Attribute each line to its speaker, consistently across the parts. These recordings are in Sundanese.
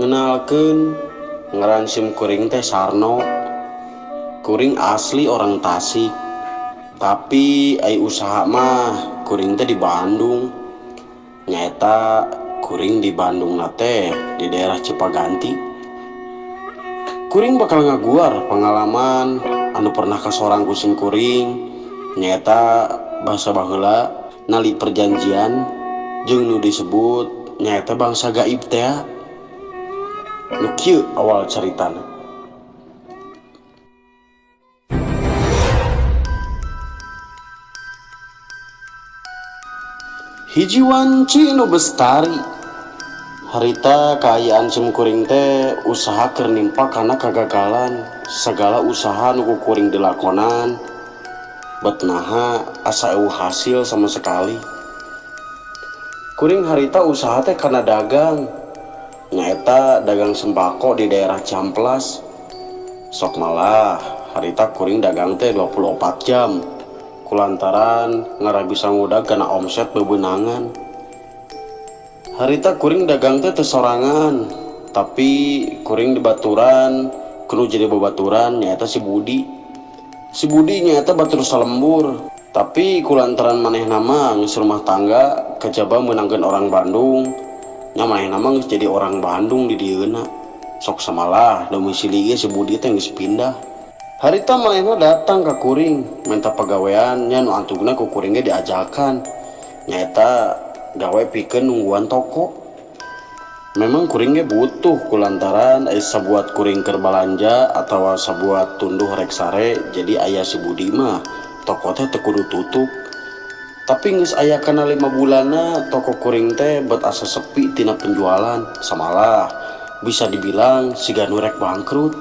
Speaker 1: Ngenalkeun ngaran sim kuring teh Sarno. Kuring asli orang Tasik, tapi ai usaha mah kuring teh di Bandung. Nyaeta kuring di Bandung teh di daerah Cipaganti. Kuring bakal ngaguar pengalaman anu pernah kasorang ku sim kuring, nyaeta bahasa baheula nali perjanjian jeung nu disebut nyaeta bangsa gaib teh. Nu kieu awal caritana. Hiji wanci nu bestari. Harita kaayaan sim kuring teh usaha keur nimpa kana kagagalan. Sagala usaha nu ku kuring dilakonan bet naha asa eueuh hasil sama sekali. Kuring harita usaha teh kana dagang. Nyaeta dagang sembako di daerah Cihampelas. Sok malah harita kuring dagang teh 24 jam. Kulantaran ngarah bisa ngudag kana omset bebenangan. Harita kuring dagang teh teu sorangan, tapi kuring dibaturan kudu jadi babaturan nyaeta si Budi. Si Budi nyaeta batur salembur, tapi kulantaran manehna mah geus rumah tangga kajaba meunangkeun orang Bandung. Nya manehna mah geus jadi orang Bandung di dieuna. Sok samalah domisili ge si Budi teh geus pindah. Harita manehna datang ka kuring minta pagawean nya nu antugna ku kuring ge diajakan. Nyaeta gawe pikeun nungguan toko. Memang kuring ge butuh kulantaran aya sabuat kuring keur balanja atawa sabuat tunduh rek sare, jadi aya si Budi mah toko teh teu kudu tutup. Tapi geus aya kana 5 bulanna toko kuring teh bet asa sepi tina penjualan, samalah bisa dibilang siga nu rek bangkrut.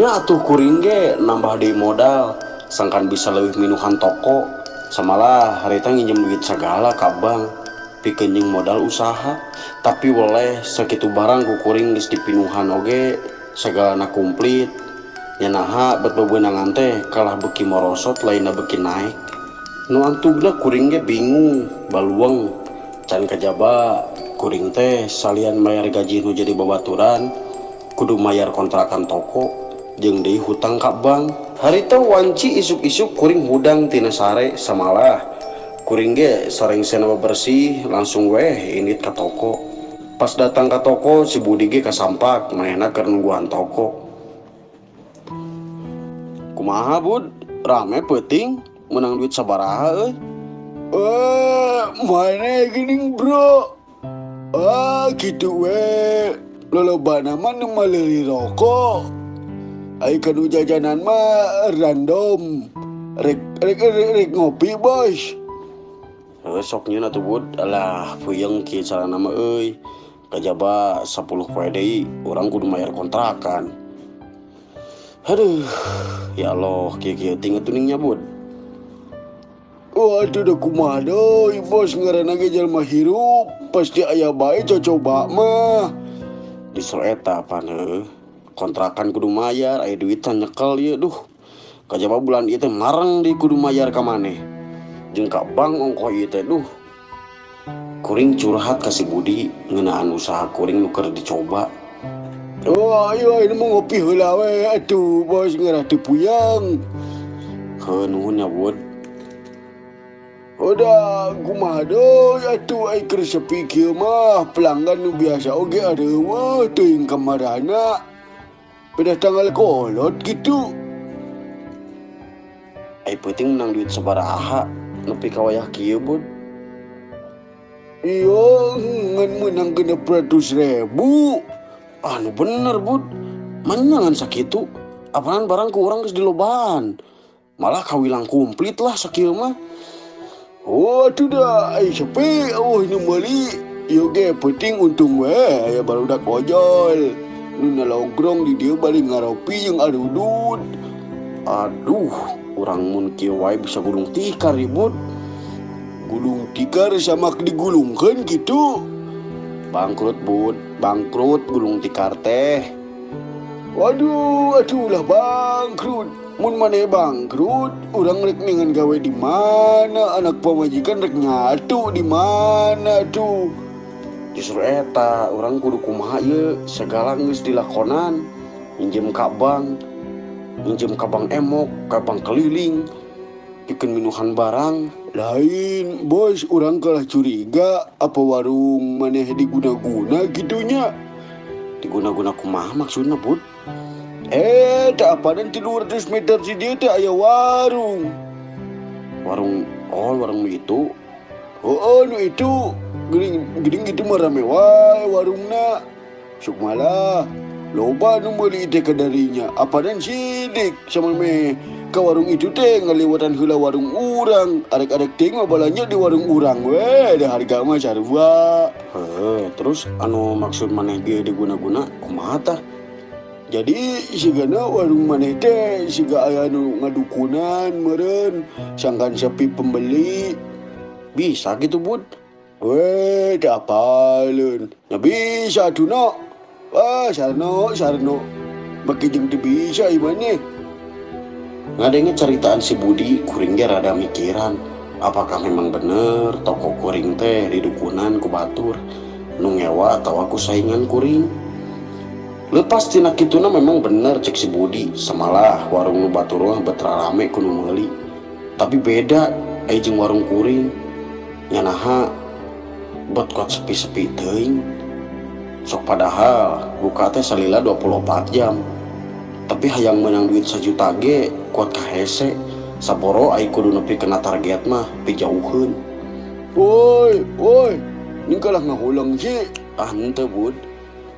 Speaker 1: Nya atuh kuring ge nambah deui modal sangkan bisa leuwih minuhan toko, samalah harita nginjem duit sagala ka bank pikeun jeung modal usaha. Tapi weleh sakitu barang ku kuring geus dipinuhan oge sagalana komplit. Nya naha bet bebeunangan teh kalah beuki morosot lainna beuki naek. Nu antugna kuring ge bingung balueng can kajaba kuring teh salian mayar gaji nu jadi babaturan kudu mayar kontrakan toko jeung deui hutang ka bank. Harita wanci isuk-isuk kuring hudang tina sare, samalah kuring ge sarengsena bebersih langsung weh indit ka toko. Pas datang ka toko si Budi ge kasampak manehna keur nungguan toko. Kumaha Bud, rame peuting menang duit sabaraha euy?
Speaker 2: Mana geuning bro? Kitu we. Lolobana mah nu maleuli rokok. Ai kanu jajanan mah random. Rek ngopi bos.
Speaker 1: Heuh, sok nyeun atuh Bud. Alah, puyeng kieu carana mah euy. Kajaba 10 poe deui urang kudu mayar kontrakan. Aduh, ya Allah, kieu-kieu ting atuh ning nya Bud.
Speaker 2: Waduh, dah kumaha deui bos, ngaranna ge jelema hirup pasti aya bae cocoba mah.
Speaker 1: Justru eta pan heuh. Kontrakan kudu mayar, aya duit can nyekel ieu duh. Kajaba bulan ieu teh mareng deui kudu mayar ka maneh. Jeung ka bank ongkoh ieu teh duh. Kuring curhat ka si Budi ngeunaan usaha kuring nu keur dicoba.
Speaker 2: Oh, ayo, ini mau ngopi heula we atuh bos, ngarah teu puyeng.
Speaker 1: Heuh, nuhun ya Bud.
Speaker 2: Udah kumaha deui atuh ai keur sepi kieu mah, pelanggan nu biasa oge areueuh teuing kamarana. Pedah tanggal kolot kitu.
Speaker 1: Ai peuting menang duit sabaraha nepi ka wayah kieu, Bud?
Speaker 2: Iya, ngan menang 600.000.
Speaker 1: Anu bener, Bud. Mana ngan sakitu? Apaan barang ku urang geus dilobaan. Malah kawilang komplit lah sakieu mah.
Speaker 2: Oh, atuh dah, ai sepi, oh nu meuli. Ieu ge penting untung we aya barudak ojol. Nu nalongkrong di dieu bari ngaropi jeung arudut.
Speaker 1: Aduh, urang mun kieu wae bisa gulung tikar ribut.
Speaker 2: Gulung tikar sama digulungkeun gitu.
Speaker 1: Bangkrut, Bud, bangkrut gulung tikar teh.
Speaker 2: Waduh, atuh lah bangkrut. Mun maneh bangkrut, urang rek ningan gawe di mana? Anak pamajikan rek nyatu di mana tuh?
Speaker 1: Justru eta, urang kudu kumaha ieu, segala geus dilakonan. Minjem ka bank, minjem ka bank emok, ka bank keliling, bikin minuhan barang.
Speaker 2: Lain, bos, urang kalah curiga apa warung maneh diguna-guna gitunya.
Speaker 1: Diguna-guna kumaha maksudna, Bud?
Speaker 2: Tak apa dan 300 meter si dia teh aya warung.
Speaker 1: Warung, oh warung itu.
Speaker 2: Oh, nu itu. Geuning gitu mah rame wae warungna. Sok malah loba nu meuli teh kadarinya. Apa dan sidik sama me ka warung itu teh ngaliwatan heula warung urang. Arek-arek teh mah balanja di warung urang we, da harga mah sarua.
Speaker 1: Heuh, terus anu maksud maneh ge diguna-guna kumaha tah?
Speaker 2: Jadi sigana warung maneh teh siga aya nu ngadukunan meureun sangkan sepi pembeli.
Speaker 1: Bisa gitu, Bud?
Speaker 2: Weh, tak apaleun. Ya bisa atuh no. Wah, sarno. Bagi jeung teu bisa ieu maneh.
Speaker 1: Ngadenge ceritaan si Budi, kuring ge rada mikiran. Apakah memang bener toko kuring teh didukunan ku batur nu ngewa atawa ku saingan kuring? Lepas tina kituna memang bener cek si Budi, samalah warung nu batur mah bet rame ku nu meuli. Tapi beda ai jeung warung kuring. Nya naha bet kuat sepi-sepi teuing. Sok padahal buka teh salila 24 jam. Tapi hayang menang duit 1 juta ge kuat kahese. Saboro ai kudu nepi kena target mah pijauheun.
Speaker 2: Woi, woi, ning kalah ngahulang sih.
Speaker 1: Ah henteu, Bud.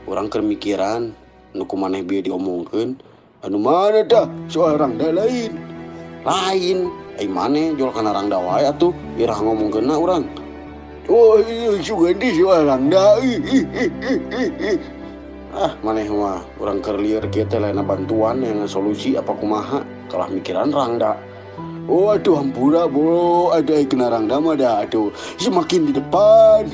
Speaker 1: Urang keur mikiran nu ku maneh bieu diomongkeun.
Speaker 2: Anu mana tah? Soal rangda lain.
Speaker 1: Lain, ai maneh jual kana rangda wae atuh, irah ngomongkeunna urang.
Speaker 2: Oh, iya, sugan di soal rangda.
Speaker 1: Ah, maneh mah urang keur lieur kieu teh lain bantuan yang solusi apa kumaha, kalah mikiran rangda.
Speaker 2: Oh, aduh hampura bro, ada ai kena rangda mah dah atuh. Semakin di depan.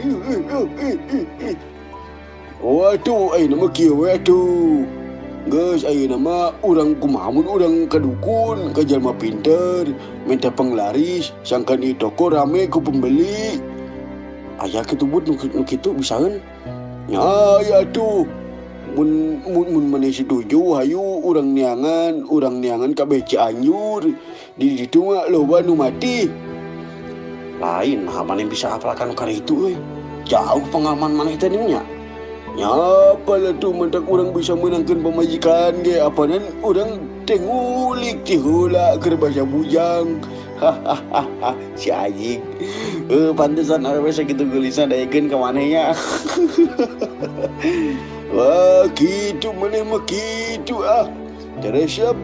Speaker 2: Oh, aduh, ai nama kieu we atuh. Geus ayeuna mah urang kumaha mun urang ka dukun, ka jalma pinter, minta penglaris, sangkan di toko rame ku pembeli.
Speaker 1: Aya kitu, Bud, nu kitu bisaeun.
Speaker 2: Ya, aya atuh. Mun maneh setuju hayu urang neangan kabeh Cianjur. Di ditu mah loba nu mati.
Speaker 1: Lain, nah maneh bisa apalkan kali itu euy. Jauh pengalaman maneh teh nya.
Speaker 2: Ya apalah tuh mentak urang bisa menangkan pemajikan ge apanan urang teh ngulik ti heula keur basa bujang.
Speaker 1: Hahaha, si anjing. Pantesan awewe sakitu geulisna daekeun ka maneh nya.
Speaker 2: Wah, kitu maneh mah kitu ah. Terus siap.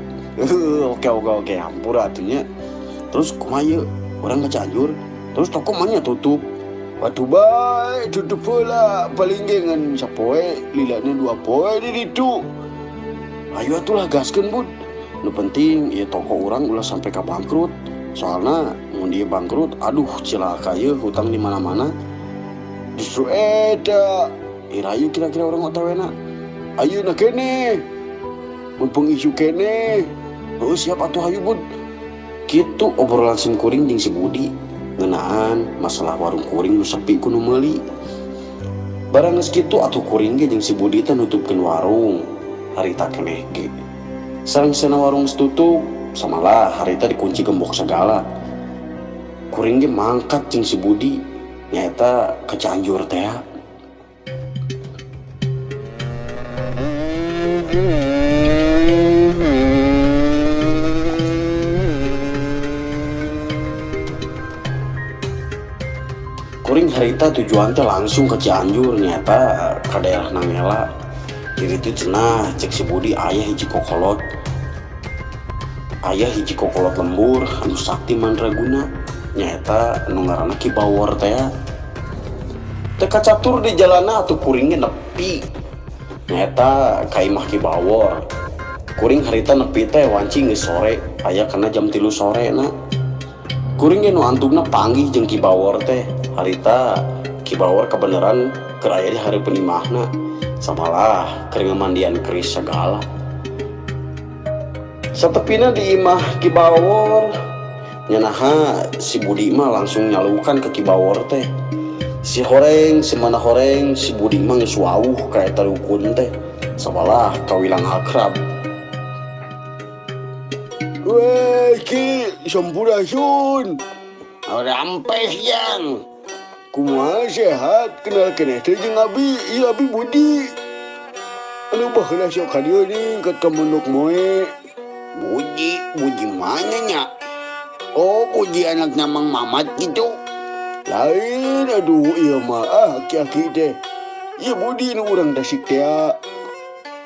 Speaker 1: Oke, hampura atuh nya. Terus kumaha ieu? Urang ka Cianjur, terus toko mah nya tutup.
Speaker 2: Waduh bae, tutup heula paling ge ngan sapoe, lilana 2 poe di ditu.
Speaker 1: Ayo atuh lah gaskeun, Bud. Nu penting ieu toko urang ulah sampai ka bangkrut. Soalna mun ieu bangkrut, aduh cilaka ieu hutang di mana-mana.
Speaker 2: Justru eta
Speaker 1: irayu kira-kira urang otawena.
Speaker 2: Ayeuna keneh. Mumpung isu keneh.
Speaker 1: Heuh, siap atuh hayu, Bud. Kitu obrolan sim kuring jeung si Budi ngeunaan masalah warung kuring nu sepi ku nu meuli. Barang geus kitu atuh kuring ge jeung si Budi teh nutupkeun warung harita keneh ge. Sareng-sareng warung geus tutup, samalah harita dikunci gembok segala. Kuring ge mangkat jeung si Budi nyaeta ke Cianjur teh. Kuring harita tujuan teh langsung ke Cianjur nyata ke daerah Nangela. Jadi itu cenah cek si Budi ayah hiji kokolot. Ayah hiji kokolot lembur anu sakti mandraguna nyaeta anu ngaranna Ki Bawor teh. Teu kacatur di jalanna atuh kuring ge nepi. Nyaeta ka imah Ki Bawor. Kuring harita nepi teh wanci geus sore, aya kana jam 3 sore na. Kuring ge nu antugna panggih jeung Ki Bawor teh. Harita Ki Bawor kebeneran keur aya di hareupeun imahna. Samalah keur ngamandian keris segala. Satepina di imah Ki Bawor, nyanaha si Budi mah langsung nyalukan ke Ki Bawor teh. Si horeng, si mana horeng, si Budi mah geus wauh ka eta dukun teh. Samalah kawilang akrab.
Speaker 2: Weh, Ki, sampurasun.
Speaker 1: Rampes jang.
Speaker 2: Kumaha sehat, kenal keneh teh jeung abi, ieu abi Budi. Anu baheula sok ka dieu nih kat ka Mondok Moe.
Speaker 1: Budi, Budi mana nya? Oh, Budi anaknya Mang Mamat gitu.
Speaker 2: Lain, aduh, iya mah, ah, aki-aki teh. Iya Budi nu urang Tasik teh.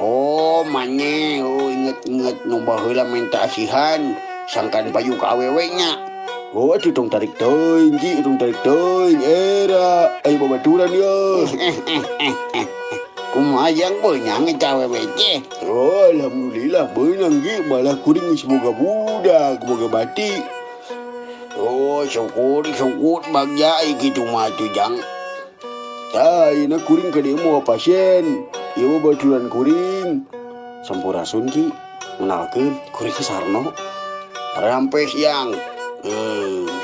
Speaker 1: Oh, mane, oh inget-inget nu baheula minta asihan, sangkan payu ka awewe nya.
Speaker 2: Oh, atuh tong tarik teuing, Ki, tong tarik teuing, era, ayo babaturan ye.
Speaker 1: Kumaha jang beunang eta awewe teh?
Speaker 2: Oh, alhamdulillah beunang, Ki, malah kuring geus boga budak, boga bati.
Speaker 1: Oh, syukur, syukur bagja ai kitu mah atuh jang.
Speaker 2: Tah, ayeuna kuring ka dieu moal pasien. Ieu mah baturan kuring.
Speaker 1: Sampurasun, Ki. Ngenalkeun kuring ke Sarno. Rampes jang.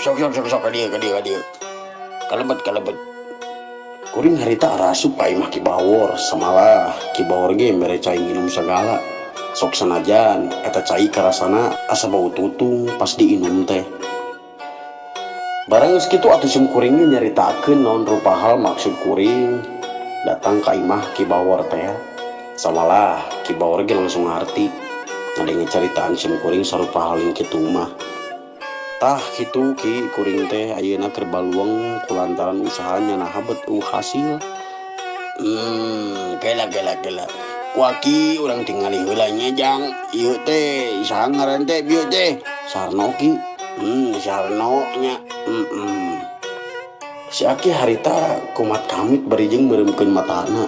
Speaker 1: Sok sok sok sok ka dieu ka dieu ka dieu. Kalebet kalebet. Kuring harita arasup ka imah Ki Bawor, samalah Ki Bawor ge mere cai nginum sagala. Sok sanajan eta cai karasana asa bau tutung pas diinum teh. Barang geus kitu atuh sim kuring ge nyaritakeun naon rupa hal maksud kuring datang ka imah Ki Bawor teh. Samalah Ki Bawor ge langsung ngarti ngadenge caritaan sim kuring sarupa hal yang kitu mah. Tah kitu Ki, kuring teh ayeuna keur baluang kulantaran usahanya naha bet hasil. Kela kela kela. Ku aki urang tingali heula nya jang. Ieu teh saha ngaran teh bieu teh? Sarno Ki. Sarno nya. Si aki harita kumat kamit bari jeung meureumkeun matana.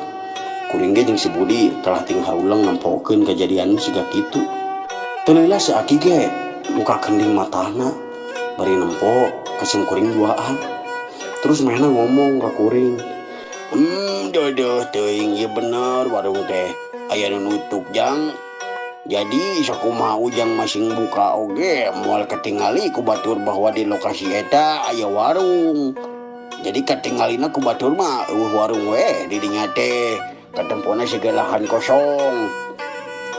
Speaker 1: Kuring ge jeung si Budi kalah ting harulang nempokeun kajadian siga kitu. Teu lila si aki ge muka kending matana bari nempo ka sim kuring duaan. Terus manehna ngomong ka kuring, Deudeuh teuing ieu bener warung teh aya nu nutup jang. Jadi sakumaha ujang masing buka oge moal katingali ku batur bahwa di lokasi eta aya warung. Jadi katingalina ku batur mah eueuh warung we di dinya teh katempona segala lahan kosong.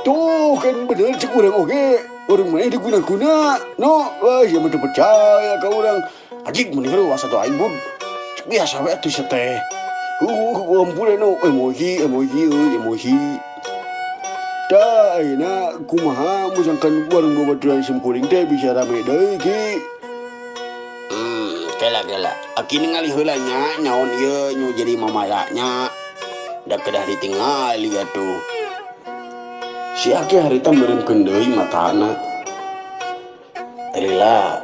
Speaker 2: Tuh kan bener cek urang oge, warung maneh diguna-guna. No, wah sia mah teu percaya ka urang.
Speaker 1: Anjing mending reuas atuh aing bud. Cek biasa we atuh sia teh.
Speaker 2: Ampun no, emosi, emosi, euy, emosi. Tah, ayeuna kumaha musangkan warung babaturan sim kuring teh bisa rame deui, Ki.
Speaker 1: Kela kela. Aki ningali heula nya nyaon ieu nu jadi mamalaknya. Da kedah ditingali atuh. Si aki harita meureumkeun deui matana. Teu lila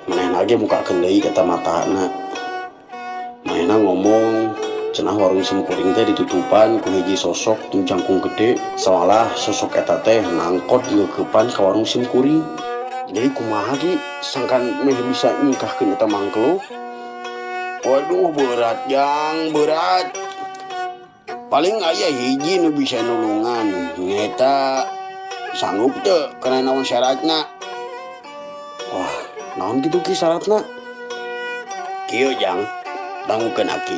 Speaker 1: manehna ge mukakeun deui eta matana. Manehna ngomong cenah warung sim kuring teh ditutupan ku hiji sosok nu jangkung gede. Samalah sosok eta teh nangkot ngeukepan ka warung sim kuring. Jadi kumaha Ki sangkan meh bisa nyingkahkeun eta mangklo? Waduh berat jang, berat. Paling aya hiji nu bisa nulungan, nyaeta sanggup teu kana naon syaratna. Wah, naon kitu Ki syaratna? Kieu jang, dangukeun aki.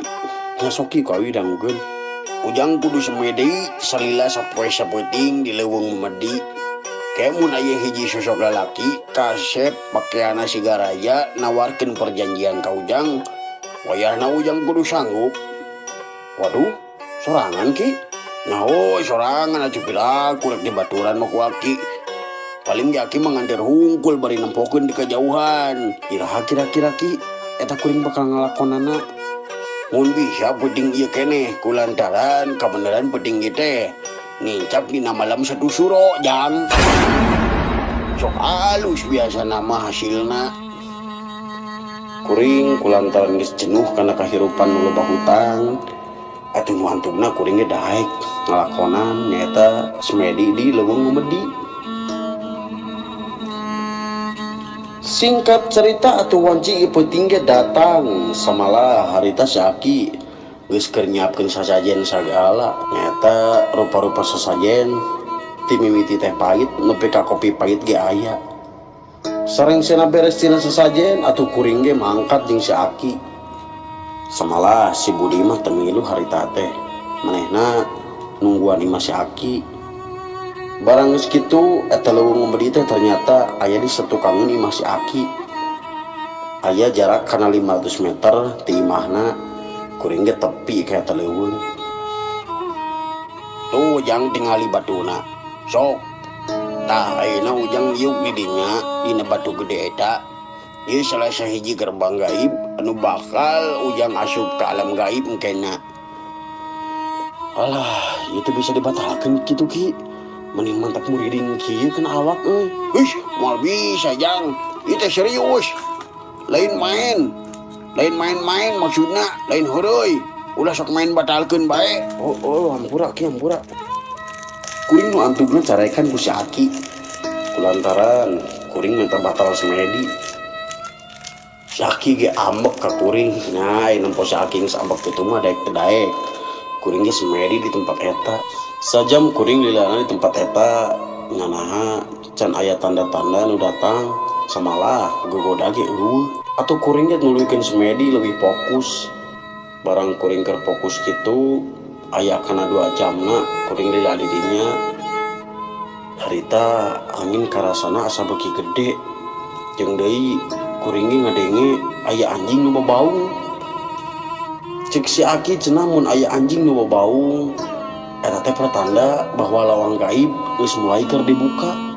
Speaker 1: Nya sok Ki ku awi dangukeun. Ujang kudu semedi salila sapoe sapeuting di leuweung memedi. Ke mun aya hiji sosok lalaki kasep pakeana siga raja nawarkeun perjanjian ka Ujang, wayahna Ujang kudu sanggup. Waduh, sorangan Ki? Nah, oh, sorangan atuh piraku rek dibaturan mah ku aki. Paling ge aki mah nganter hungkul bari nempokeun di kajauhan. Iraha kira-kira Ki eta kuring bakal ngalakonana? Mun bisa peuting ieu keneh kulantaran kabeneran peuting ieu teh nincap dina malam satu suro jang. Sok alus biasana mah hasilna. Kuring kulantaran geus jenuh kana kahirupan nu loba hutang atuh nu antugna kuring ge daek ngalakonan nyaeta semedi di leuweung Memedi. Singkat cerita atuh wanci ieu peuting ge datang samalah harita si Aki geus keur nyiapkeun sasajen sagala nyaeta rupa-rupa sasajen ti mimiti teh pahit nepi ka kopi pahit ge aya. Sarengsena beres tina sasajen atuh kuring ge mangkat jeung si Aki. Samalah si Budi mah teu ngilu harita teh manehna nungguan imah si Aki. Barang geus kitu eta leuweung Memedi teh ternyata aya di satukangeun imah si Aki. Aya jarak kana 500 meter ti imahna kuring ge tepi ka eta leuweung. Tuh jang tingali batuna. Sok tah ayeuna ujang liuk di dinya dina batu gede eta. Ieu salah sahiji gerbang gaib anu bakal ujang asup ka alam gaib engkena. Alah, ieu teh bisa dibatalkeun kitu Ki. Mending mantap muriding kieu kana awak euy. Wih, moal bisa jang. Ieu teh serius. Lain main. Lain main-main maksudna, lain heureuy. Ulah sok main batalkeun bae. Oh, oh, hampura Ki, hampura. Kuring nu antugna carekan ku si Aki. Kulantaran kuring minta batal semedi. Si Aki ge ambek ka kuring. Nah, nempo si Aki geus ambek kitu mah daek teu daek. Kuring ge semedi di tempat eta. Sajam kuring lilana di tempat eta nganaha can aya tanda-tanda nu datang samalah gogoda ge eueuh. Atuh kuring ge nuluykeun semedi leuwih fokus. Barang kuring keur fokus kitu aya kana 2 jamna kuring lila di dinya. Harita angin karasana asa beuki gede. Jeung deui kuring ge ngadenge aya anjing nu babaung. Cek si Aki cenah mun aya anjing nu babaung eta teh pertanda bahwa lawang gaib geus mulai keur dibuka.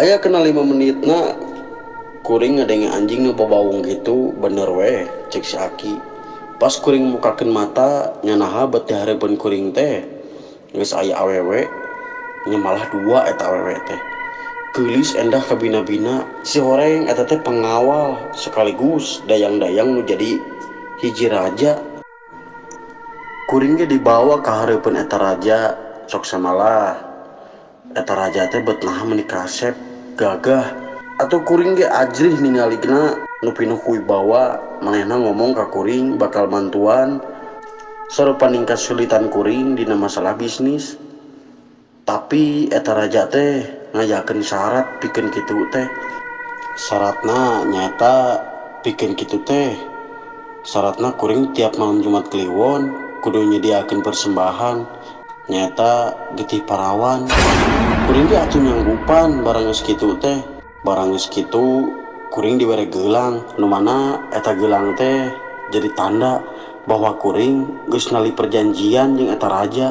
Speaker 1: Aya kena 5 menitna kuring ngadenge anjing nu babaung gitu bener weh cek si Aki. Pas kuring mukakeun mata nyanaha bet di hareupeun kuring teh geus aya awewe nya malah 2 eta awewe teh. Geulis endah kabina-bina si horeng eta teh pengawal sekaligus dayang-dayang nu jadi hiji raja. Kuring ge dibawa ka hareupeun eta raja sok samalah eta raja teh bet naha meuni kasep gagah atau kuring ge ajrih ningaligna nu pinuh ku wibawa manehna ngomong ka kuring bakal mantuan sarupaning kasulitan kuring dina masalah bisnis. Tapi eta raja teh ngajakeun syarat pikeun kitu teh. Syaratna nyaeta pikeun kitu teh syaratna kuring tiap malam Jumat Kliwon kudu nyediakeun persembahan nyaeta getih parawan. Kuring ge atuh nyanggupan barang geus kitu teh. Barang geus kitu kuring dibere gelang nu mana eta gelang teh jadi tanda bahwa kuring geus nali perjanjian jeung eta raja.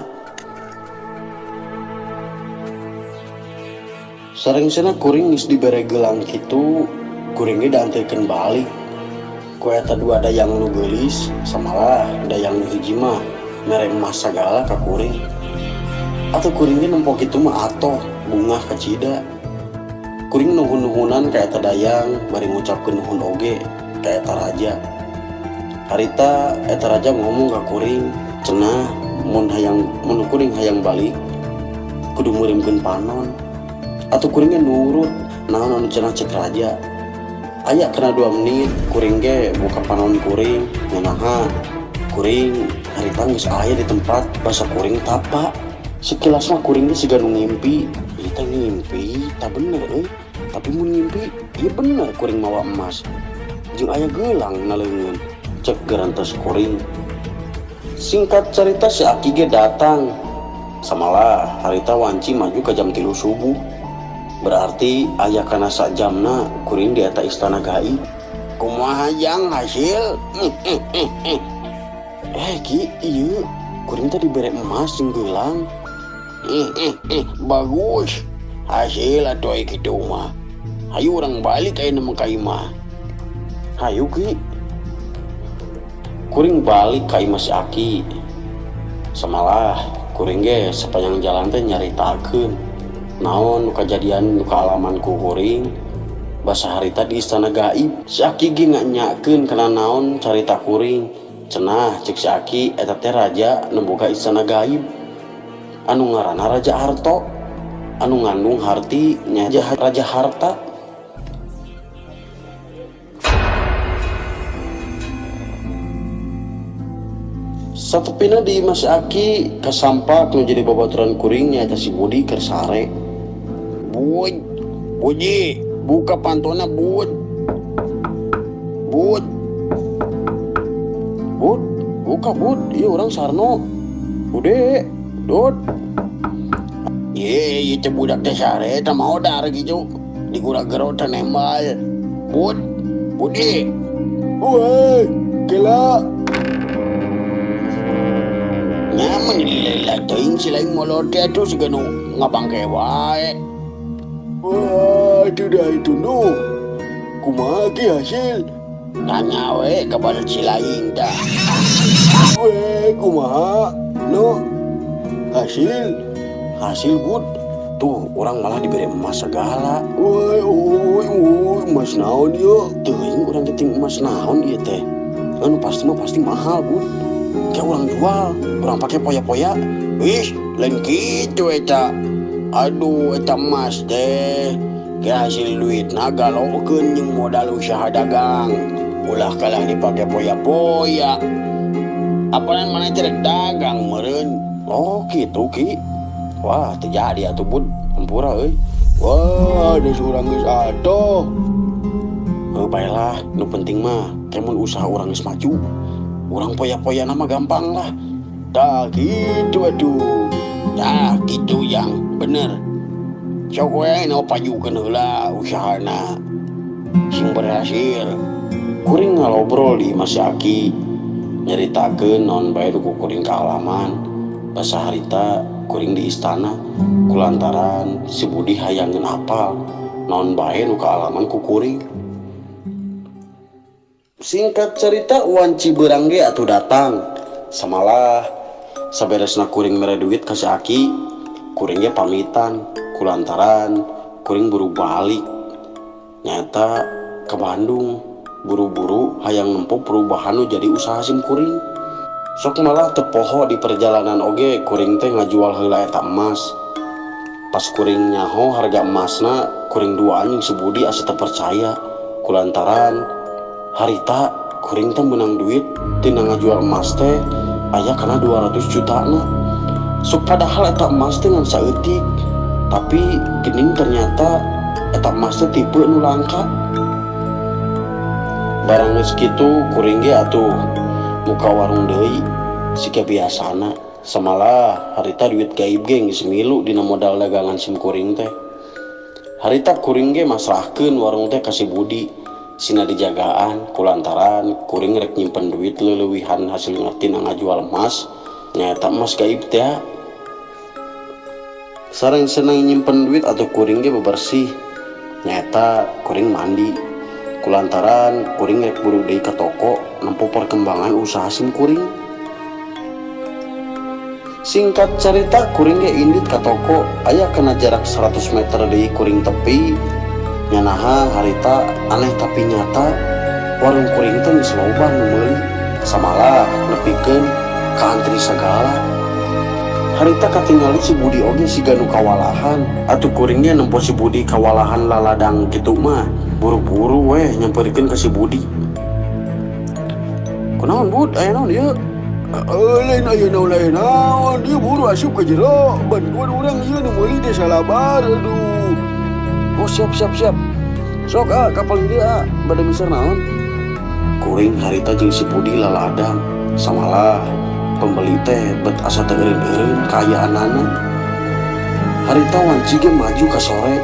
Speaker 1: Sarengsena kuring geus dibere gelang kitu kuring ge dianterkeun balik ku eta 2 dayang nu geulis samalah dayang nu hiji mah mere emas sagala ka kuring. Atuh kuring ge nempo kitu mah atoh bungah kacida. Kuring nuhun-nuhunan ka eta dayang bari ngucapkeun nuhun oge ka eta raja. Harita eta raja ngomong ka kuring cenah mun kuring hayang balik kudu meureumkeun panon. Atuh kuring ge nurut naon anu cenah cek raja. Aya kana 2 menit kuring ge buka panon kuring nyanaha Kuring harita geus aya di tempat basa kuring tapa. Sekilas mah kuring ge siga nu ngimpi. Ieu teh ngimpi, tah bener euy. Tapi mun ngimpi, ieu bener kuring mawa emas. Jeung aya gelang na leungeun. Cek garantos kuring. Singkat cerita si Aki ge datang. Samalah harita wanci maju ke jam 3 subuh. Berarti aya kana sajamna kuring di eta istana gaib.
Speaker 2: Kumaha jang hasil?
Speaker 1: Ki, ieu kuring teh dibere emas jeung gelang.
Speaker 2: Bagus. Hasil atuh aya kitu mah. Hayu urang balik ayeuna mah ka imah.
Speaker 1: Hayu Ki. Kuring balik ka imah si Aki. Samalah kuring ge sepanjang jalan teh nyaritakeun naon nu kajadian nu kaalaman ku kuring basa harita di istana gaib. Si Aki ge nganyakeun kana naon carita kuring. Cenah cek si Aki eta teh raja nu boga istana gaib anu ngaranna Raja Harto, anu ngandung harti nya Raja Harta. Satepina di imah si Aki kasampak nu jadi babaturan kuring nyaeta si Budi keur sare.
Speaker 2: Bud, Budi, buka pantona Bud. Bud.
Speaker 1: Bud, buka Bud, ieu urang Sarno. Bude, Dod.
Speaker 2: Ye, ieu teh budak teh sare teh maodar gitu. Digura-gero teh nembal. Bud, Budi.
Speaker 1: Woi, kela.
Speaker 2: Nyaman lila teuing si lain molor teh atuh siga nu ngabangke wae.
Speaker 1: Wah, itu dah itu nu. Kumaha ki hasil?
Speaker 2: Tanya we ka balet si lain tah.
Speaker 1: Weh, kumaha? Nu. Hasil? Hasil Bud. Tuh, orang malah diberi emas segala. Woi, woi, woi, emas naon ieu? Teuing urang teh emas naon ieu teh. Anu pasti mah pasti mahal, Bud. Kayak orang jual, orang pakai poya-poya.
Speaker 2: Wih, lain kitu eta. Aduh, eta emas teh. Kayak hasil duit naga galokeun jeung modal usaha dagang. Ulah kalah dipake poya-poya. Apalan mana teh rek dagang meureun.
Speaker 1: Oh, kitu Ki. Wah, teu jadi atuh Bud. Hampura euy.
Speaker 2: Wah, ada surang geus atuh.
Speaker 1: Heuh, baelah, nu penting mah kemun usaha urang geus maju. Urang poya-poya nama gampang lah.
Speaker 2: Tah kitu atuh. Tah kitu yang bener. Sok we nu pajukeun heula usahana. Sing berhasil.
Speaker 1: Kuring ngalobrol di imah si Aki. Nyaritakeun naon bae nu ku kuring kaalaman. Basa harita kuring di istana kulantaran si Budi hayangeun apal naon bae nu kaalaman ku kuring. Singkat cerita wanci beurang ge atuh datang. Samalah saberesna kuring mere duit ka si Aki, kuring ge pamitan kulantaran kuring buru balik. Nyata ke Bandung buru-buru hayang nempo perubahan nu jadi usaha sim kuring. Sok malah tepoho di perjalanan oge kuring teh ngajual heula eta emas. Pas kuring nyaho harga emasna kuring dua anjing si Budi asa teu percaya kulantaran harita kuring teh menang duit tina ngajual emas teh aya kana 200 jutana. Sok padahal eta emas teh ngan saeutik, tapi geuning ternyata eta emas teh tipe nu langka. Barang geus kitu kuring ge atuh muka warung deui siga biasana. Samalah harita duit gaib ge geus milu dina modal dagangan sim kuring teh. Harita kuring ge masrahkeun warung teh ka si Budi sina dijagaan kulantaran kuring rek nyimpen duit leulewihan hasil tina ngajual emas nyaeta emas gaib teh. Sareng seneng nyimpen duit atau kuring ge bebersih nyaeta kuring mandi kulantaran kuring rek buru deui ka toko nempo perkembangan usaha sim kuring. Singkat cerita kuring ge indit ka toko aya kena jarak 100 meter deui kuring tepi. Nyanaha harita aneh tapi nyata warung kuring teh geus loba nu meuli samalah nepikeun ka antri sagala. Harita katingali si Budi oge siga nu kawalahan atuh kuring ge nempo si Budi kawalahan laladang kitu mah buru-buru weh nyamperikeun ka si Budi. Kunaon Bud, aya naon ieu?
Speaker 2: Lain aya naon, lain naon, ieu buru asup ka jero, bantuan urang ieu nu meuli teh salabar, aduh.
Speaker 1: Oh, siap siap siap. Sok ah, kapal ieu ah, bade meser naon? Kuring harita jeung si Budi laladang, samalah pembeli teh bet asa teu eureun-eureun kaayaanana. Harita wanci ge maju ka sore,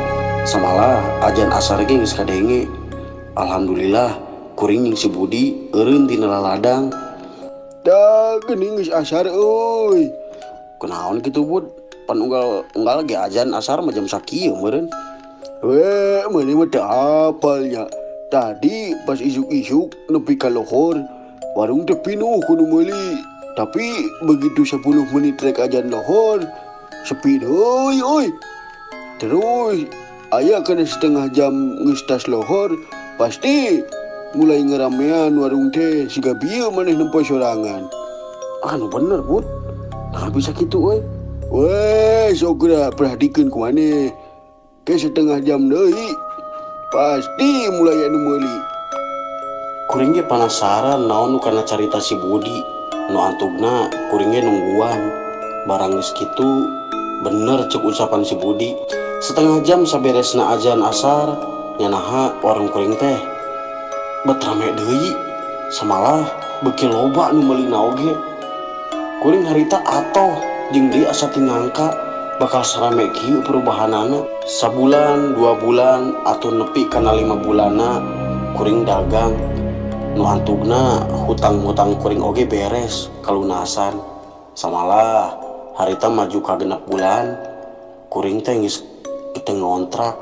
Speaker 1: samalah ajan asar ge geus kadenge. Alhamdulillah kuring jeung si Budi eureun tina laladang.
Speaker 2: Da geuning geus asar euy.
Speaker 1: Kunaon kitu, Bud? Pan unggal unggal ge ajan asar mah jam sakieu meureun.
Speaker 2: We, maneh mah teu apal nya. Tadi pas isuk-isuk nepi ka lohor, warung teh pinuh ku nu meuli. Tapi begitu 10 menit rek ajan lohor, sepi deui euy. Terus aya kana setengah jam geus tas lohor, pasti mulai ngeramean warung teh siga bieu maneh nempo sorangan.
Speaker 1: Anu bener, Bud. Nah, bisa kitu euy.
Speaker 2: Weh, sok geura perhatikeun ku maneh. Ke setengah jam deui pasti mulai anu meuli.
Speaker 1: Kuring ge penasaran naon nu kana carita si Budi. Nu antugna kuring ge nungguan. Barang geus kitu bener cek ucapan si Budi. Setengah jam saberesna ajan asar, nyanaha warung kuring teh bet rame deui. Samalah beuki loba nu meulina oge. Kuring harita atoh jeung deui asa teu nyangka bakal sarame kieu perubahanana. Sabulan, 2 bulan, atau nepi kana 5 bulanna kuring dagang. Nu antugna hutang-hutang kuring oge beres kalunasan. Samalah harita maju ka 6 bulan kuring teh geus teu ngontrak.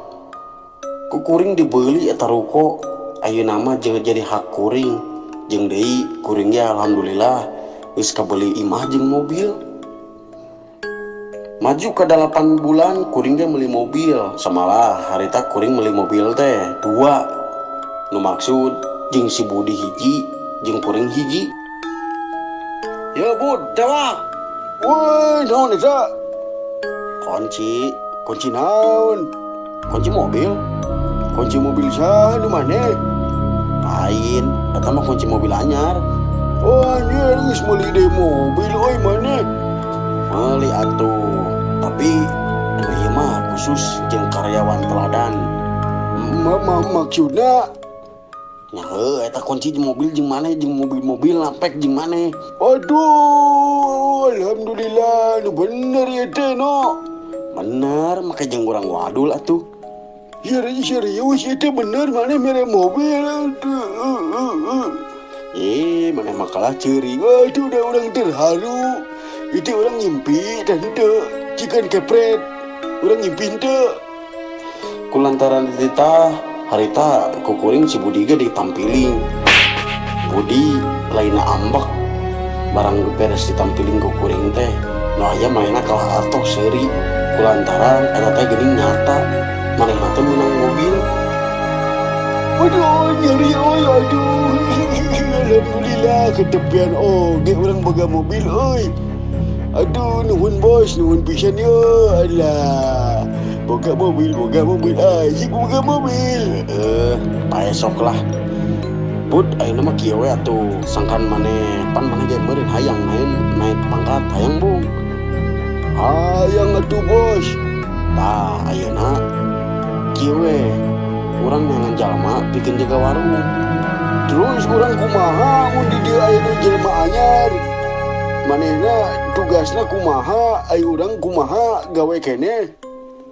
Speaker 1: Ku kuring dibeli eta ruko, ayeuna mah jeung jadi hak kuring. Jeung deui kuring ge alhamdulillah geus kabeli imah jeung mobil. Maju ke 8 bulan kuring ge meuli mobil. Samalah harita kuring meuli mobil teh dua. Nu maksud jeung si Budi hiji, jeung kuring hiji. Ya Bud, tewak.
Speaker 2: Woi, naon eta?
Speaker 1: Kunci.
Speaker 2: Kunci naon?
Speaker 1: Kunci mobil.
Speaker 2: Kunci mobil saha, nu maneh?
Speaker 1: Lain, eta mah kunci mobil anyar.
Speaker 2: Oh, anjir, geus meuli deui mobil euy maneh.
Speaker 1: Meuli atuh. Tapi anu ieu mah khusus jeung karyawan teladan.
Speaker 2: Ma, ma maksudna?
Speaker 1: Nya heuh, eta kunci jeung mobil jeung maneh, jeung mobil-mobil napek jeung maneh.
Speaker 2: Aduh, alhamdulillah, nu bener ya teh no.
Speaker 1: Bener, make jeung urang wadul atuh.
Speaker 2: Serius, serius itu bener maneh mere mobil. Aduh.
Speaker 1: Ih, maneh mah kalah ceurik.
Speaker 2: Aduh, udah orang terharu. Itu orang ngimpi dan teu cikan kepret. Orang ngimpi teu.
Speaker 1: Kulantaran dititah harita ku kuring si Budi ge ditampiling. Budi lainna ambek. Barang beres ditampiling ku kuring teh, nu aya manehna kalah atoh seuri. Kulantaran eta teh geuning nyata manehna teh meunang mobil.
Speaker 2: Aduh, nyeri oi, aduh. Alhamdulillah ketepian oge orang boga mobil oi. Aduh, nuhun bos, nuhun pisan yo. Alah. Boga mobil, boga mobil, asik boga mobil.
Speaker 1: Eh, paesok lah. Bud, ayeuna mah kieu we atuh. Sangkan maneh, pan maneh ge meureun hayang naik naik pangkat, hayang bung.
Speaker 2: Hayang atuh bos.
Speaker 1: Tah, ayeuna kieu we. Urang neangan jalma pikeun jaga warung.
Speaker 2: Terus urang kumaha mun di dieu aya nu jelema anyar? Manehna tugasna kumaha, ai urang kumaha gawe keneh?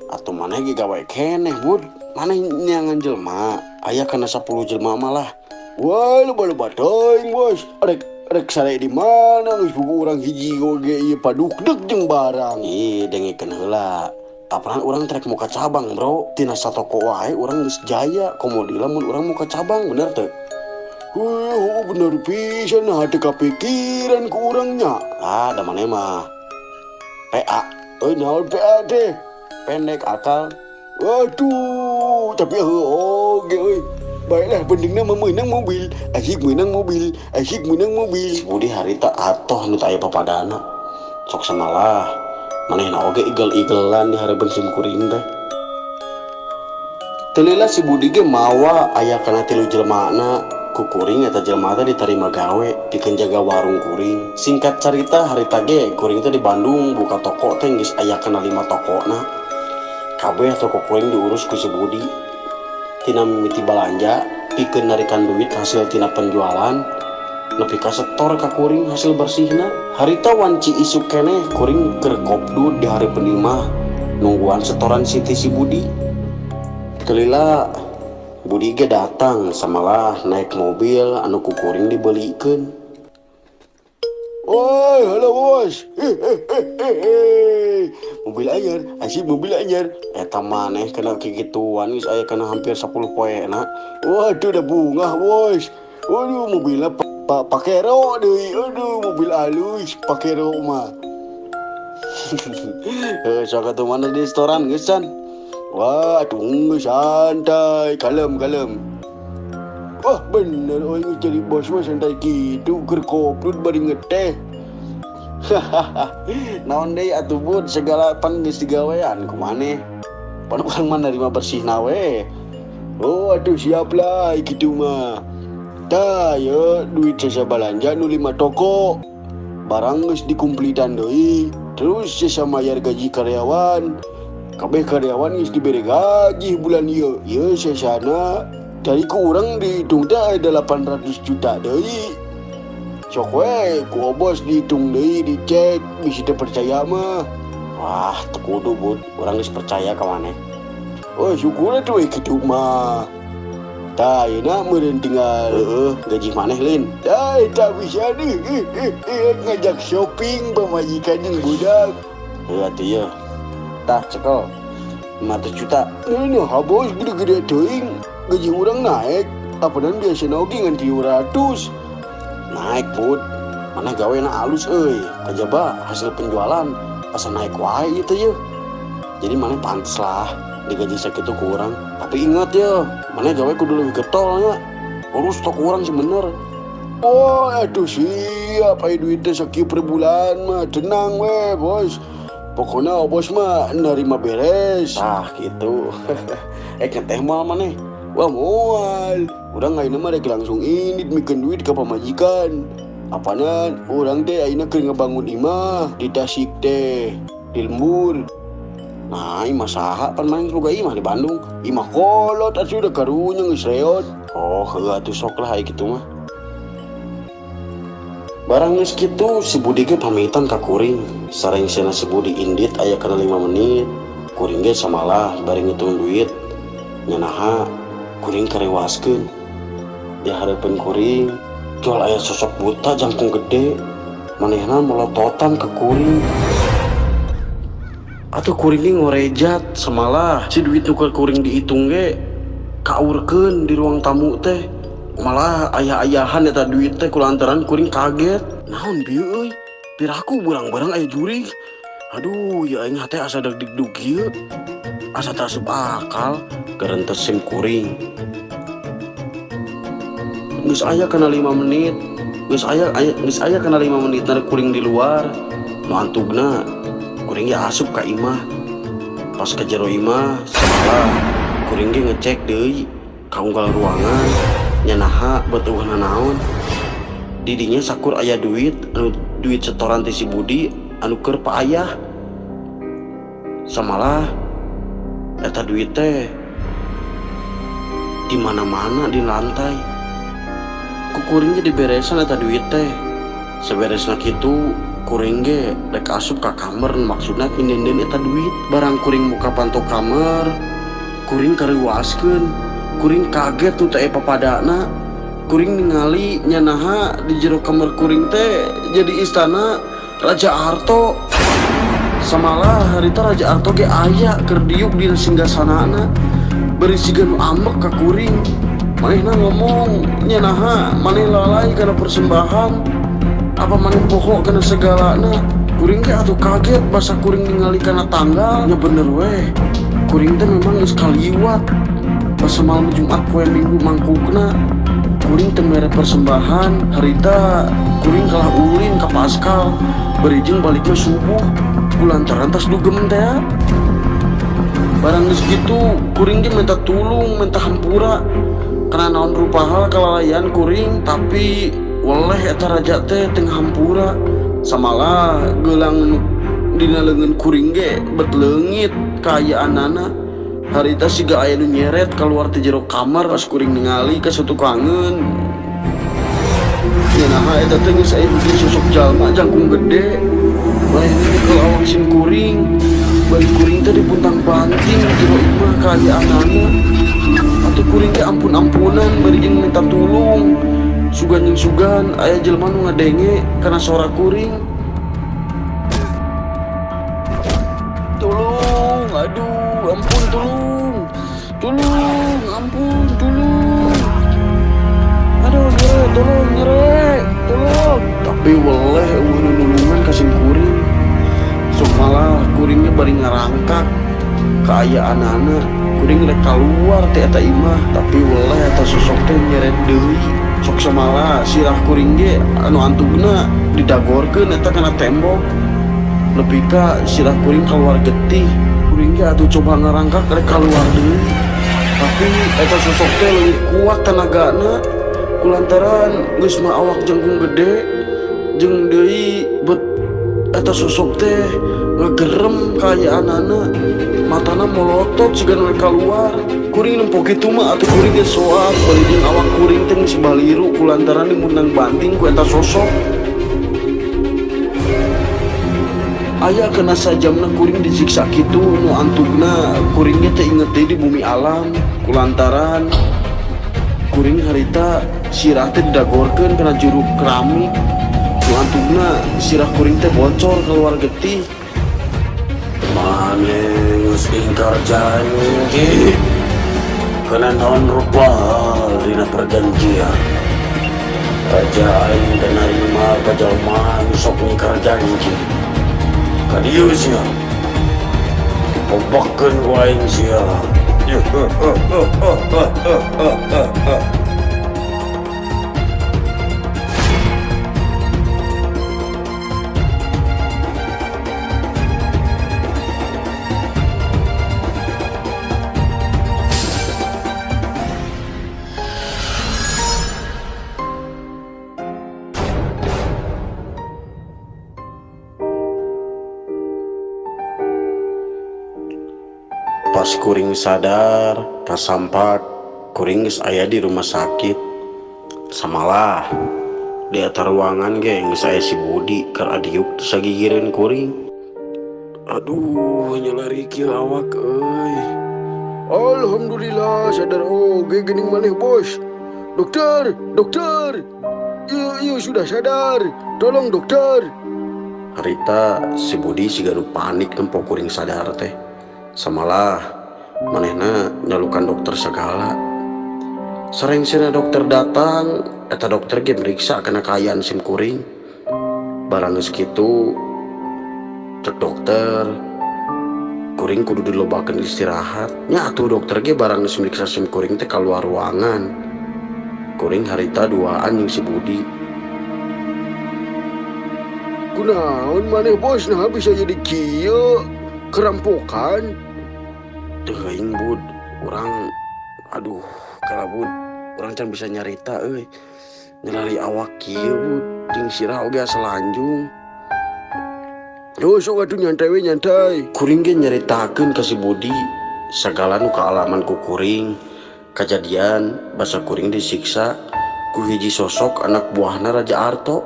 Speaker 1: Atuh maneh ge gawe keneh, Bud. Maneh neangan jelema, aya kana 10 jelema malah.
Speaker 2: Wah, loba-loba teuing, bos. Rek rek sare di mana geus buku urang hiji oge ieu padukdek jeung barang.
Speaker 1: Ih, dengekeun heula. Apanan urang trek muka cabang, bro. Tina satoko wae urang geus jaya. Komo deui lamun urang muka cabang, bener teu?
Speaker 2: Heuh, bener pisan, nah teu kapikiran ku urangnya.
Speaker 1: Ah, da maneh mah PA.
Speaker 2: Euy, naon PA teh?
Speaker 1: Pendek akal.
Speaker 2: Waduh, tapi heuh oge euy. Baiklah, pentingna mah meunang mobil. Asik meunang mobil, asik meunang mobil.
Speaker 1: Si Budi harita atoh nu teu aya papadana. Sok samalah manehna oge igel-igelan di hareupeun sim kuring teh. Teu lila si Budi ge mawa aya kana 3 jelemana. Ku kuring eta jelema teh ditarima gawe pikeun jaga warung kuring. Singkat carita harita ge kuring teh di Bandung buka toko teh geus aya kana 5 tokona. Kabeh toko kuring diurus ku si Budi. Tina mimiti balanja pikeun narikan duit hasil tina penjualan nepi ka setor ka kuring hasil bersihna. Harita wanci isuk keneh kuring keur kopdud di hareupeun imah nungguan setoran Siti si Budi. Kelila Budi ge datang samalah naik mobil anu ku kuring dibelikeun.
Speaker 2: Oi, halo bos. Hehehehe. Mobil anyar, asik mobil anyar.
Speaker 1: Eta maneh kena kegituan geus aya kana hampir 10 poena.
Speaker 2: Waduh, udah bungah bos. Waduh, mobilnya pakero deui. Aduh, mobil halus pakero mah.
Speaker 1: Heuh, sok atuh mana di restoran geus can.
Speaker 2: Wah, aduh, santai, kalem, kalem. Wah, bener, oi, jadi bos mah santai gitu, keur koplut bari ngeteh.
Speaker 1: Naon deui atuh Bud, segala pan geus digawean ku maneh. Pan urang mah narima bersihna we.
Speaker 2: Oh, aduh, siap lah gitu mah. Tah, ya, duit sesa balanja nu 5 toko. Barang geus dikumplitan deui. Terus sesa mayar gaji karyawan. Kabeh karyawan geus dibere gaji bulan ieu. Ieu sesana dari ku urang dihitung teh aya 800 juta deui. Sok we ku bos dihitung deui, dicek, bisi teu percaya mah.
Speaker 1: Wah, teu kudu Bud, urang geus percaya ka maneh.
Speaker 2: Oh, syukur atuh we kitu mah. Tah, ayeuna meureun tinggal
Speaker 1: heueuh gaji maneh lin.
Speaker 2: Tah, eta bisa deui. Ngajak shopping pamajikan jeung budak.
Speaker 1: Heuh atuh ieu. Tah cekel 500 juta.
Speaker 2: Ini habos gede-gede teuing. Gaji urang naik. Apanan biasa oge ngan 300.
Speaker 1: Naik Bud. Maneh gawena alus euy. Kajaba hasil penjualan asa naik wae ieu teh yeuh. Jadi maneh pantes lah digaji sakitu ku urang. Tapi ingat ya, maneh gawe kudu leuwih getol nya. Urus toko urang sih bener.
Speaker 2: Oh, aduh siap aya duit teh sakieu per bulan mah. Tenang we, bos. Pokoknya bos mah nerima beres.
Speaker 1: Tah gitu. Ngeteh moal maneh?
Speaker 2: Wah, moal. Urang ayeuna mah rek langsung indit mikeun duit ka pamajikan. Apanan urang teh ayeuna keur ngebangun imah di Tasik teh, di lembur.
Speaker 1: Nah, imah saha pan maneh boga imah di Bandung?
Speaker 2: Imah kolot atuh da karunya geus reot.
Speaker 1: Oh, heuh atuh sok lah aya kitu mah. Barang geus kitu si Budi ge pamitan ka kuring. Sarengsena si Budi indit aya kana 5 menit. Kuring ge samalah bari ngitung duit. Nyanaha kuring karewaskeun. Di hareupeun kuring jual aya sosok buta jangkung gede. Manehna molototan ka kuring. Atuh kuring ge ngorejat samalah si duit nu keur kuring dihitung ge kaurkeun di ruang tamu teh. Malah ayah-ayahan eta duit teh kulantaran kuring kaget. Naon bieu euy? Piraku beurang-beurang aya jurig. Aduh, ya aing hate asa deg-deg ieu. Asa teu asup akal garentes sim kuring. Geus aya kana 5 menit. Geus aya kana 5 menit narik kuring di luar. Nu antugna kuring ge asup ka imah. Pas ka jero imah samalah kuring ge ngecek deui ka unggal ruangan. Nyanaha beutuhna naon. Didinya sakur aya duit, anu duit setoran ti si Budi anu keur paayah. Samalah eta duit teh di mana-mana di lantai. Ku kuring ge diberesan eta duit teh. Seberesna kitu kuring ge rek asup ka kamar maksudna ngindendeun eta duit. Barang kuring muka panto kamar, kuring kareuwaskeun. Kuring kaget tuh teh papadana. Kuring ningali nyanaha di jero kamar kuring teh jadi istana Raja Arto. Samalah harita Raja Arto ge aya keur diuk di singgasanana. Bari siga nu ambek ka kuring. Manehna ngomong nyanaha maneh lalai kana persembahan. Apa maneh poho kana segalana. Kuring teh atuh kaget basa kuring ningali kana tanggal. Nya bener weh. Kuring teh memang geus kaliwat. Pas malam Jumat poe Minggu mangkukna kuring teu mere persembahan. Harita kuring kalah ulin ka Pascal berijing balikna subuh kulantaran tas dugem teh. Barang geus kitu kuring ge minta tulung, minta hampura Kana naon rupa hal kalalaian kuring, tapi weleh eta raja teh teu ngahampura. Samalah gelang dina leungeun kuring ge bet leungit kaayaanana. Harita siga aya nu nyeret keluar ti jero kamar pas kuring ningali ka satukangeun. Nya naha eta teh geus aya hiji sosok jalma jangkung gede. Manehna nyekel awak sim kuring. Bari kuring teh dipuntang-panting di jero imah kaayaanana. Atuh kuring teh ampun-ampunan bari jeung minta tulung. Sugan jeung sugan aya jelema nu ngadenge kana sora kuring. Tulung, aduh, ampun tulung. Tulung, ampun, tulung. Aduh, nyere, tolong, nyere, tolong. Tapi weleh euweuh nu nulungan ka sim kuring. Sok malah kuringnya bari ngarangkak kaayaanana. Kuring rek kaluar ti eta imah, tapi weleh eta sosok teh nyeret deui. Sok samalah sirah kuring ge anu antugna didagorkeun eta kana tembok. Nepi ka sirah kuring kaluar getih. Kuring ge atuh coba ngarangkak rek kaluar deui. Tapi eta sosok teh leuwih kuat tenagana kulantaran geus mah awak jangkung gede jeung deui bet eta sosok teh ngegerem kaayaanana, matana molotot siga nu rek kaluar. Kuring nempo kitu mah atuh kuring ge soak bari jeung awak kuring teh geus baliru kulantaran dimuntang banting ku eta sosok. Aya kena sajamna kuring disiksa kitu nu antugna kuring ge teu inget deui di bumi alam kulantaran kuring harita sirah teh didagorkeun kana juruk keramik. Nu antugna sirah kuring teh bocor keluar getih. Maneh geus ingkar janji. Kana naon rupa hal dina perjanjian. Raja aing teh narima ka jalma nu sok ngingkar janji. Ka dieu sia. Dipobakkeun ku aing sia. Pas kuring sadar, kasampak kuring geus aya di rumah sakit. Samalah di eta ruangan ge geus aya si Budi keur adiuk teu sagigireun kuring. Aduh, nyelari kieu awak euy.
Speaker 2: Alhamdulillah sadar oge geuning maneh bos. Dokter, dokter. Ieu ieu sudah sadar. Tolong dokter.
Speaker 1: Harita si Budi siga nu panik nempo kuring sadar teh. Samalah manehna nyalukan dokter segala. Sarengsena dokter datang, eta dokter ge meriksa kana kaayaan sim kuring. Barang geus kitu cek dokter, kuring kudu dilobakeun istirahat. Nya atuh dokter ge barang geus meriksa sim kuring teh kaluar ruangan. Kuring harita duaan jeung si Budi.
Speaker 2: Kunaon maneh bos nah bisa jadi kieu kerampokan?
Speaker 1: Teuing Bud, urang aduh kalabud, urang can bisa nyarita euy. Nyelari awak kieu Bud, jeung sirah oge asa lanjung.
Speaker 2: Yo sok atuh nyantai we nyantai.
Speaker 1: Kuring ge nyaritakeun ka si Budi sagala nu kaalaman ku kuring. Kajadian basa kuring disiksa ku hiji sosok anak buahna Raja Arto.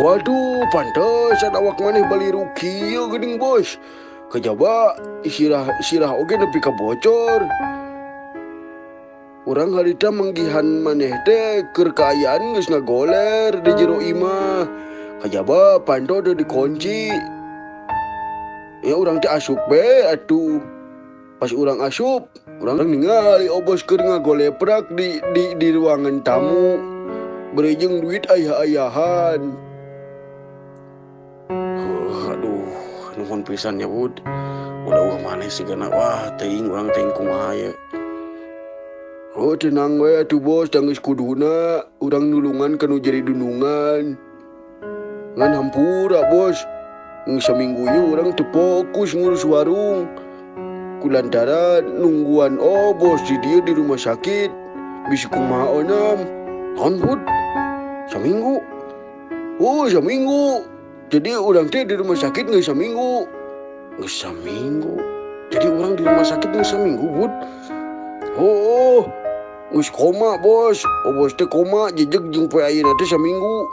Speaker 2: Waduh, pantesan awak maneh baliru kieu geuning bos. Kejaba sirah sirah oge nepi ka bocor. Urang harita manggihan maneh teh keur kaayaan geus ngagoler di jero imah. Kajaba panto teu dikunci. Ya urang teh asup be atuh. Pas urang asup, urang ningali obos keur ngagoleprak di ruangan tamu. Bari jeung duit ayah-ayahan.
Speaker 1: Aduh, nuhun pisan ya Bud. Udah eueuh maneh sigana wah teuing urang teuing kumaha ye.
Speaker 2: Oh tenang we atuh bos, da geus kuduna urang nulungan ka nu jadi dunungan. Ngan hampura bos, geus saminggu ieu urang teu fokus ngurus warung. Kulantaran nungguan oh bos di dia di rumah sakit. Bisi kumaha onam.
Speaker 1: Naon Bud? Saminggu.
Speaker 2: Oh, saminggu. Jadi urang teh di rumah sakit geus saminggu.
Speaker 1: Geus saminggu. Jadi urang di rumah sakit geus saminggu, Bud.
Speaker 2: Oh, geus koma, bos. Oh, bos teh koma jejeg jeung poe ayeuna teh saminggu.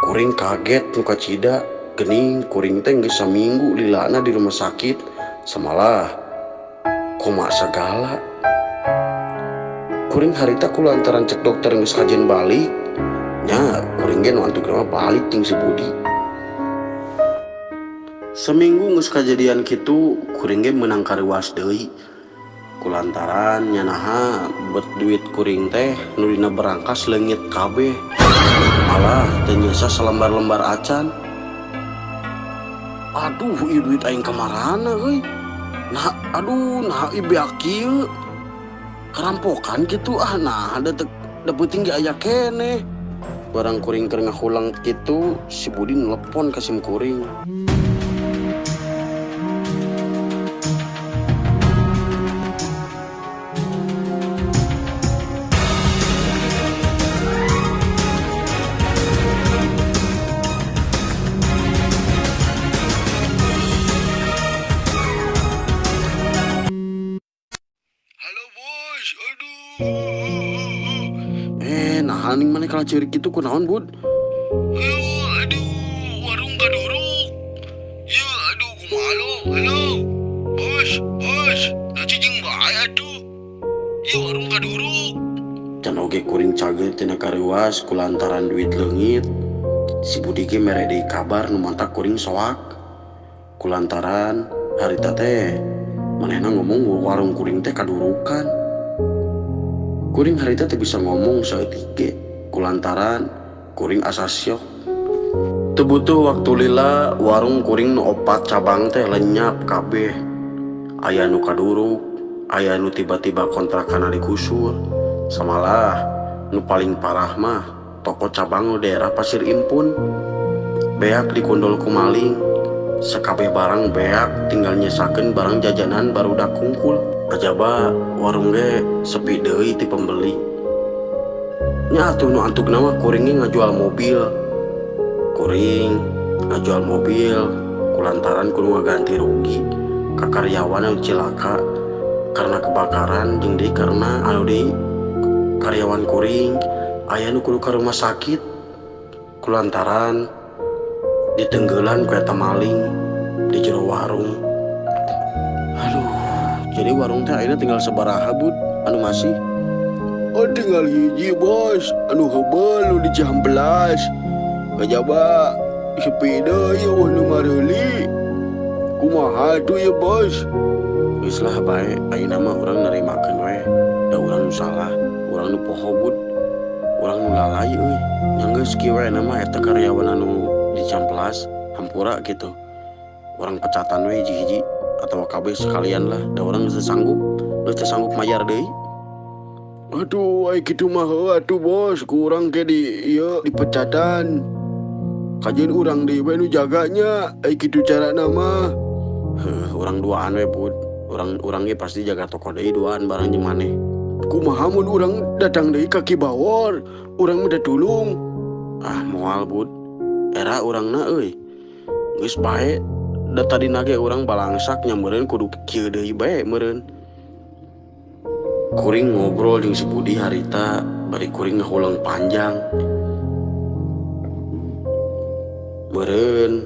Speaker 1: Kuring kaget nu kacida. Geuning kuring teh geus saminggu lilana di rumah sakit. Samalah koma sagala. Kuring harita kulantaran cek dokter geus kajen balik. Nya kuring ge nu antuk mah balik jeung si Budi. Seminggu geus kajadian kitu kuring ge meunang kareuwas deui. Kulantaran nyanaha bet duit kuring teh nu dina berangkas leungit kabeh. Malah teu nyesa salembar-lembar acan. Aduh, ieu duit aing kamarana euy. Nah, aduh, nah ieu beak kieu. Kerampokan gitu ah, nah da teu da peuting ge aya keneh. Barang kuring keur ngahulang kitu, si Budi nelepon ka sim kuring.
Speaker 2: Halo bos, aduh.
Speaker 1: Nah ning maneh kalah ceurik kitu kunaon, Bud?
Speaker 2: Aduh, warung kaduruk. Ya, aduh, kumaha lo? Halo. Bos, bos, da cicing bae atuh. Ya warung kaduruk.
Speaker 1: Can oge kuring cageut tina kareuwas kulantaran duit leungit. Si Budi ge mere deui kabar nu mantak kuring soak. Kulantaran harita teh manehna ngomong warung kuring teh kadurukan. Kuring harita teh bisa ngomong saeutik ge kulantaran kuring asa syok. Teu butuh waktu lila warung kuring nu 4 cabang teh lenyap kabeh. Aya nu kaduruk, aya nu tiba-tiba kontrakanna digusur. Samalah nu paling parah mah toko cabang nu daerah Pasir Impun. Beak dikondol ku maling. Sakabeh barang beak tinggal nyesakeun barang jajanan barudak kungkul. Kajaba warung ge sepi deui ti pembeli. Nya atuh nu antukna mah kuring ge ngajual mobil. Kuring ngajual mobil kulantaran kudu ngaganti rugi ka karyawan anu cilaka karena kebakaran jeung deui karena anu deui karyawan kuring aya nu kudu ka rumah sakit kulantaran ditenggelan ku eta maling di jero warung. Aduh, jadi warung teh ayeuna tinggal sabaraha, Bud? Anu masih?
Speaker 2: Oh, tinggal hiji, bos. Anu heubeul nu di Cihampelas. Kajaba sepi deui eueuh nu mareuli. Kumaha atuh ya, bos?
Speaker 1: Geus lah bae, ayeuna mah urang narimakeun we. Da urang nu salah, urang nu poho, Bud. Urang nu lalai euy. Nya geus kieu we na mah eta karyawan anu di Cihampelas hampura gitu. Urang pecatan we hiji-hiji atau kabeh sekalian lah, da urang geus sanggup, geus teu sanggup mayar deui.
Speaker 2: Aduh, ai kitu mah heuh atuh bos, ku urang ke di ieu dipecatan. Kajeun urang deui we nu jaganya, ai kitu carana mah.
Speaker 1: Heuh, urang duaan we, Bud. Urang ge pasti jaga toko deui duaan bareng jeung maneh.
Speaker 2: Kumaha mun urang datang deui ka Ki Bawor, urang minta tulung.
Speaker 1: Ah, moal, Bud. Era urangna euy. Geus bae, da tadina ge urang balangsak nya meureun kudu kieu deui bae meureun. Kuring ngobrol jeung si Budi harita bari kuring ngahulang panjang. Meureun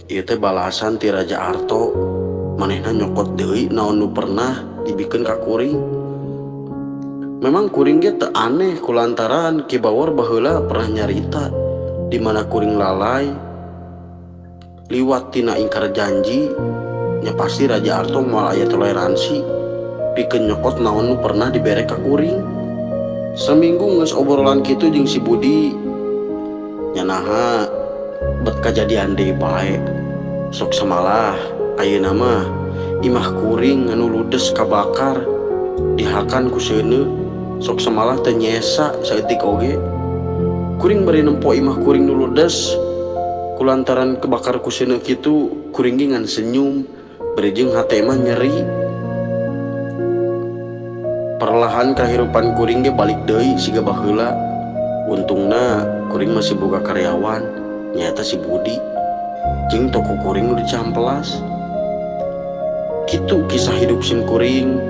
Speaker 1: ieu teh balasan ti Raja Arto, manehna nyokot deui naon nu pernah dibikeun ka kuring. Memang kuring ge teu aneh kulantaran Ki Bawor baheula pernah nyarita di mana kuring lalai liwat tina ingkar janji, nya pasti Raja Arto moal aya toleransi pikeun nyokot naon nu pernah dibere ka kuring. Seminggu geus obrolan kitu jeung si Budi, nya naha bet kajadian deui bae. Sok samalah ayeuna mah imah kuring anu ludes kabakar dihakan ku seuneu. Sok samalah teu nyesa saeutik oge. Kuring bari nempo imah kuring nu ludes kulantaran kebakar ku seuneu kitu, kuring ge ngan senyum bari jeung hate mah nyeri. Perlahan kahirupan kuring ge balik deui siga baheula. Untungna kuring masih boga karyawan, nyaeta si Budi. Jeung toko kuring nu dicampelas. Kitu kisah hidup sim kuring.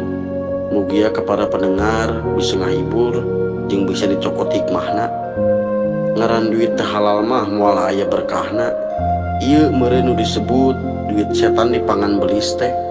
Speaker 1: Mugia kepada pendengar bisa ngahibur jeung bisa dicokot hikmahna. Ngaran duit teh halal mah moal aya berkahna. Ieu meureun nu disebut duit setan dipangan belis teh.